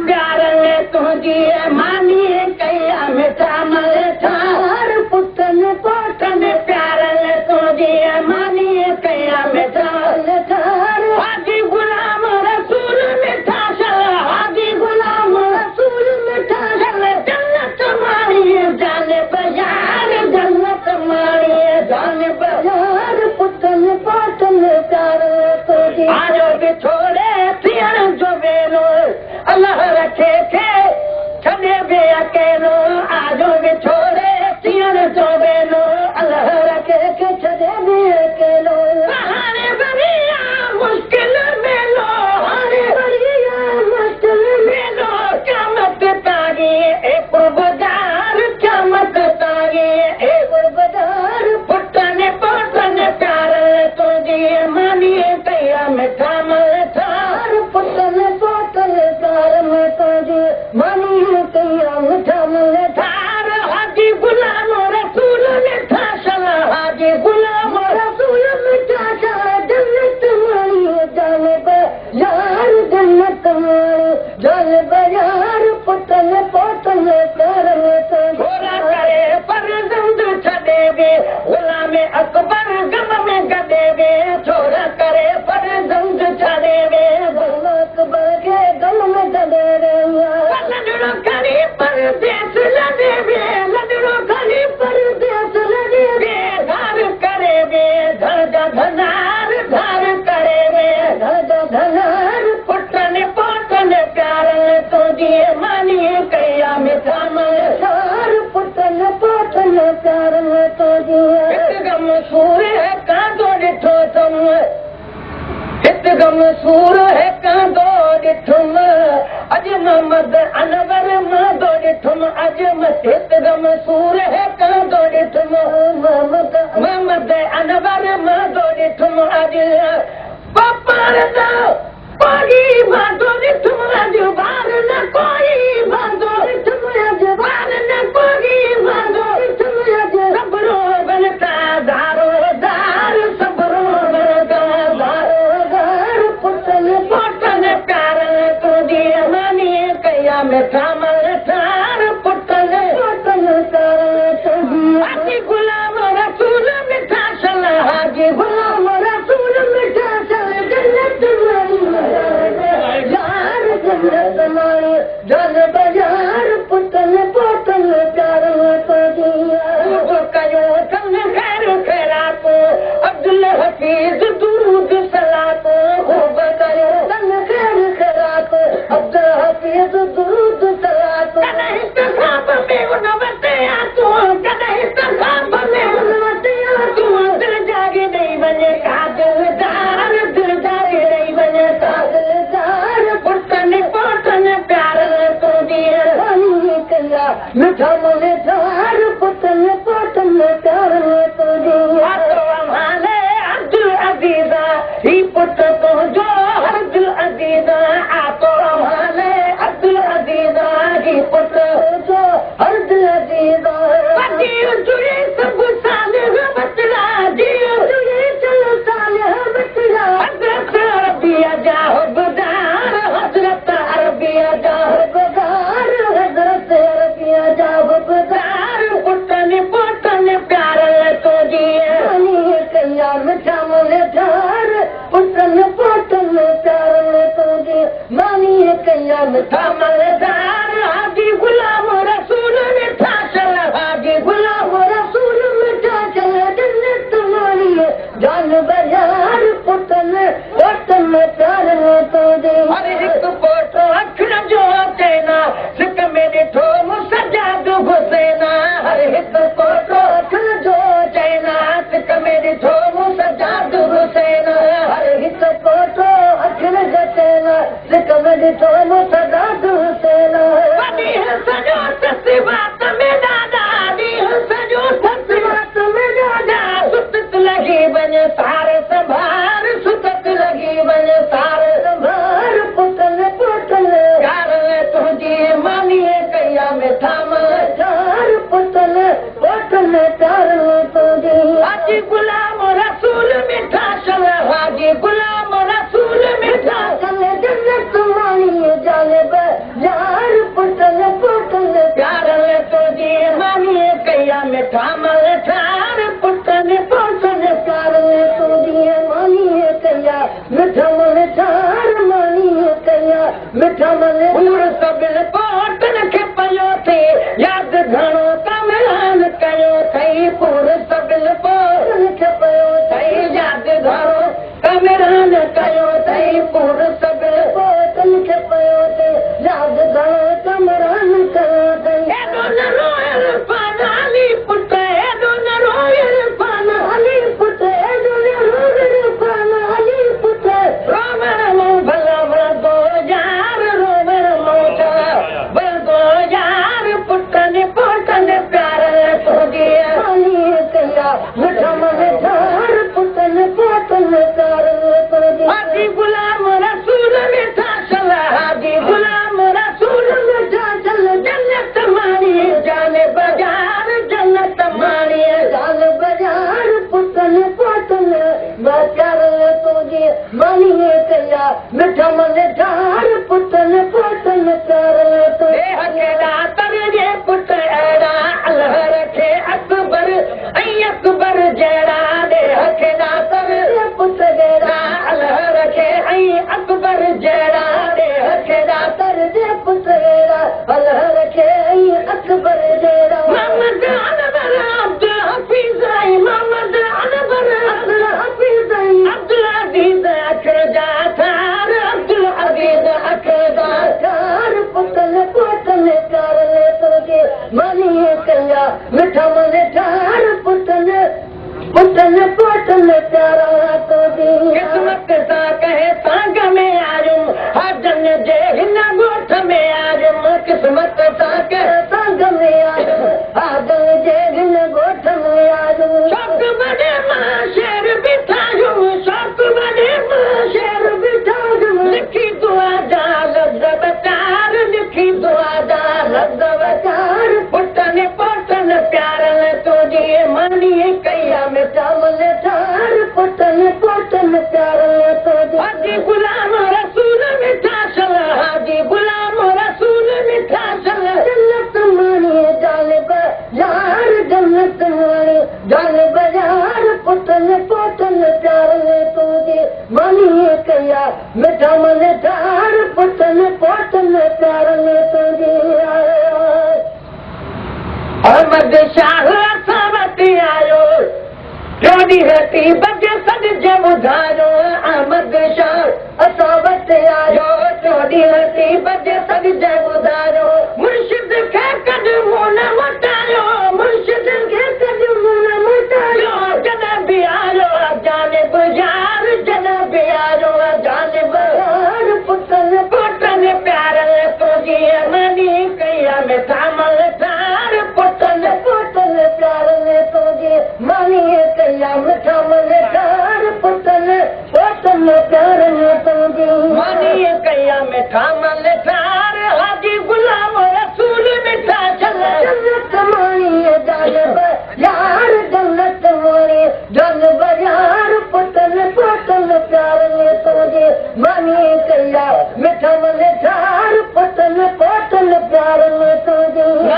प्यारनि तुंहिंजी मानी कई आहे मिठा मल्हार पुटनि पोटनि प्यारनि तुंहिंजी मानी कई आहे मिठा मल्हार हाजी गुलाम रसूल मिठा शल हाजी गुलाम रसूल मिठा शल जन्नत माणी जाने बयार जन्नत माणी जाने बयार पुटनि पोटनि प्यारनि तुंहिंजी आयो बिछोड़े थियण जो वेलो अल्लाह रखे खे छॾे बि अकेलो आयो बिछोड़े थियण जो वेलो अल्लाह रखे खे छॾे बि अकेलो हाणे वरी आहे मुश्किल मेलो हाणे वरी आहे मुश्किल मेलो क़यामत तारी ए कुर्बदार क़यामत तारी ए कुर्बदार पुटनि पोटनि प्यार तुंहिंजी मानी कई आहे मिठा मल्हार पुटनि पोटनि प्यार तुंहिंजी मानी कई आहे मिठा मल्हार हाजी गुलाम रसूल मिठा शल हाजी गुलाम रसूल मिठा शल जन्नत माणी जाने बयार जन्नत माणी जाने बयार पुटनि पोटनि प्यार तुंहिंजी छोरा करे फर्ज़ंद छॾे वे गुलाम अकबर गम में गॾे वे छोरा करे फर्ज़ंद छॾे वे गुलाम अकबर खे गम में गॾे वे लॾड़ो खणी परदेस लॾे वे लॾड़ो खणी परदेस लॾे वे धार करे वे धर जा धनार धार करे वे धर जा धनार पुटनि पोटनि प्यारनि तुंहिंजी मानी कई आहे मिठा मल्हार पुटनि पोटनि प्यारनि तुंहिंजी हिकु गम सूर कांदो ॾिठो अथमि हिकु गम सूर कांदो ॾिठुमि अॼु मोहम्मद अनवर मांदो ॾिठुमि अॼु हिकु गम सूर कांदो ॾिठुमि मोहम्मद अनवर मांदो ॾिठुमि अॼु पाण त कोई मांदो ॾिठुमि अॼु ॿार न कोई मांदो ॾिठुमि अॼु ॿार न कोई मांदो ॾिठुमि अॼु सबरो बनता दारो दार सबरो बनता दारो दार पुटनि पोटनि प्यारनि तुंहिंजी मानी कई आहे मिठा मल्हार पुटनि पोटनि प्यारनि तुंहिंजी हाजी गुलाम रसूल मिठा शल हाजी गुलाम रसूल मिठा शल जन्नत माणी यार जन्नत माणी जान बयार पुटनि पोटनि प्यारनि तुंहिंजी कयो अथनि ख़ैर ख़ैरात अब्दुल हफ़ीज़ दुरूद सलात ख़ूब कयो अथनि ख़ैर ख़ैरात अब्दुल हफ़ीज़ दुरूद सलात कॾहिं त ख़्वाब में उन वटि आतो कॾहिं त ख़्वाब में उन वटि आतो दिलि जाॻे ॾेई वञे का दिलदार दिलि जाॻे ॾेई वञे का दिलदार पुटनि पोटनि प्यारनि तुंहिंजी मानी कई आहे मिठा मल्हार पुटनि पोटनि प्यारनि तुंहिंजी आतो अमाले अब्दुल अज़ीज़ा ही पुट तुंहिंजो हर दिल अज़ीज़ा आतो अमाले अब्दुल अज़ीज़ा ही पुट तुंहिंजो हर दिल अज़ीज़ा जुड़े सभु साल बचड़ा जीअं जुड़े चल साल बचड़ा हज़रत अरबिया जा हुबदार हज़रत अरबिया जा हुबदार हज़रत अरबिया जा हुबदार पुटनि पोटनि प्यारनि तुंहिंजी मानी कई आहे मिठा मल्हार पुटनि पोटनि प्यारनि तुंहिंजी मानी कई आहे मिठा मल्हार हाजी गुलाम रसूल मिठा शल हाजी गुलाम रसूल मिठा शल जन्नत माणी जान बयार पुटनि पोटनि प्यारनि तुंहिंजी हर हिकु पोटो अखियुनि जो चैना सिक में ॾिठो मूं सजाद हुसैना हर हिकु पोटो अखियुनि जो चैना सिक में ॾिठो मूं सजाद हुसैना हर हिकु पोटो अखियुनि जो चैना सिक में ॾिठो मूं सजाद हुसैना ॾींहुं सॼो तस्बात में ॾाॾा ॾींहुं सॼो तस्बात में ॾाॾा सुतत लॻी वञ सार संभार सुतत लॻी वञ सार संभार पुटनि पोटनि प्यारनि तुंहिंजी मानी कई आहे मिठा मल्हार पुटनि पोटनि प्यारनि तुंहिंजी हाजी गुलाम रसूल मिठा शल हाजी गुलाम रसूल मिठा शल जन्नत माणी जाने यार पुटन पोटन प्यारल तुंहिंजी मानी कई आहे मिठा मलठार पुटन पोटन प्यारल तुंहिंजी मानी कई आहे मिठा मलठार मानी कई आहे मिठा मल पूर सभिनि पोटनि खे पियो थिए यादि घणो कमरान कयो अथई पूर सभिनि पोटनि खे पियो अथई यादि घणो कमरान कयो अथई पूर सभिनि पोटनि खे पियो अथई यादि घणो कमरान कयो अथई। एॾो न रोए इरफान अली पुट, एॾो न रोए इरफान अली पुट, एॾो न रोए इरफान अली पुट, रोवण मूं भला वणंदो यार, रोवण मूं छा वणंदो यार, पुटनि पोटनि प्यार तुंहिंजी मानी कई आहे मिठा मलठार पुटनि पोटनि प्यार तुंहिंजी। हाजी गुलाम रसूल मिठा छल, हाजी गुलाम रसूल मिठा छल, जन्नत माणी जान बाज़ार, जन्नत माणी जान बाज़ार, पुटनि पोटनि प्यार तुंहिंजी मानी कई आहे मिठा मलठार पुटनि पोटनि प्यार तुंहिंजी। दातर जे पुट अहिड़ा अल्लाह रखे अकबर ऐं अकबर जहिड़ा, ॾेह खे दातर जे पुट जहिड़ा अल्लाह रखे ऐं अकबर जहिड़ा, ॾेह खे दातर जे पुट जहिड़ा अल्लाह रखे ऐं अकबर जहिड़ा। मोहम्मद अनवर अब्दुल हफ़ीज़ ऐं मोहम्मद अनवर अब्दुल हफ़ीज़ ऐं अब्दुल अज़ीज़ अखर जा थार, अब्दुल अज़ीज़ अखर जा थार, पुटनि पोटनि प्यार तुंहिंजी मानी कई आहे मिठा मलठार पुटनि पुटनि पोटनि प्यार तुंहिंजी। किस्मत सां कंहिं सांग में आयुमि, हाजन जे हिन ॻोठ में आयुमि, किस्मत सां कंहिं सांग में आयुमि, हाजन जे हिन ॻोठ में आयुमि। शौक वॾे मां शेर बि ठाहियुमि, शौक वॾे मां शेर बि ठाहियुमि, लिखी दुआ जा लफ़्ज़ ॿ चार, लिखी दुआ जा लफ़्ज़ ॿ चार, पुटनि पोटनि प्यार तुंहिंजी मानी कई आहे मिठा मलठार पुटनि पोटनि प्यार तुंहिंजी। हाजी गुलाम रसूल मिठा छल, हाजी गुलाम रसूल मिठा छल, जन्नत माणी जान बाज़ार, जन्नत माणी जान बाज़ार, पुटनि पोटनि प्यार तुंहिंजी मानी कई आहे मिठा मलठार पुटनि पोटनि प्यार तुंहिंजी। अहमद शाह असां वटि आयो, टियों ॾींहुं टी बजे सॾिजे ॿुधायो, अहमद शाह असां वटि आयो, टियों ॾींहुं टी बजे सॾिजे ॿुधायो, मुर्शिद खे कॾहिं मुंहुं न मोटायो, मुर्शिद खे कॾहिं मुंहुं न मोटायो, जॾहिं बि आयो जानिब यार, जॾहिं बि आयो जानिब यार, पुटनि पोटनि प्यार तुंहिंजी मानी कई आहे मिठा मलठार पुटनि पोटनि प्यार तुंहिंजी मानी कई आहे मिठा मलठार पुटनि पोटनि प्यार तुंहिंजी मानी कई आहे मिठा मलठार। हाजी गुलाम रसूल मिठा छल, जन्नत माणी जान बाज़ार, जन्नत माणी जान बाज़ार, पुटनि पोटनि प्यार तुंहिंजी मानी कई आहे मिठा मलठार पुटनि पोटनि प्यार तुंहिंजी।